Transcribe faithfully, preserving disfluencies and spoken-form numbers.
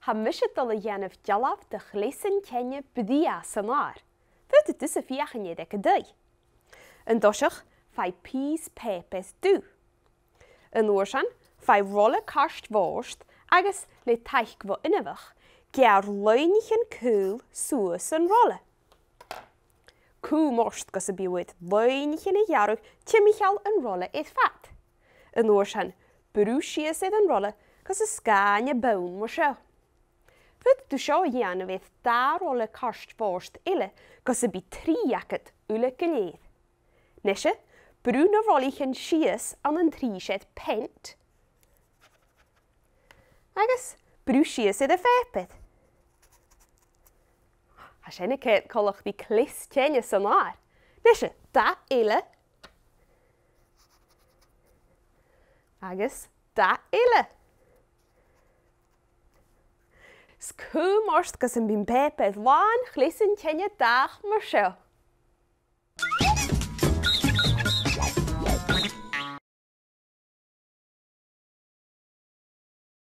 Tha mise a' dol a dhèanamh dealbh de chleasan-teine brèagha san adhar. Faodaidh tusa feuchainn air aig an taigh. An toiseach, faigh pìos pàipear dubh. An uair sin, faigh rola cairt-bhòrd agus, le taic bho inbheach, geàrr loidhnichean caol suas an rola. Cùm ort gus am bi thu air loidhnichean a ghearradh timcheall an rola air fad. An uair sin, brùth sìos air an rola gus an sgàth na bonn mar seo. Faodaidh tu seo a dhèanamh air dà rola cairt-bhòrd eile gus am bi trì agad uile gu lèir. Nise, brùth na rolaichean sìos ann an trì sear peant agus brùth sìos air a' phàipear. Tha sin a' coimhead coltach ri cleas-teine san adhar. Nise, dath eile. Agus dath eile. 'S cùm ort gus am bi am pàipear làn chleasan-teine dathach mar seo.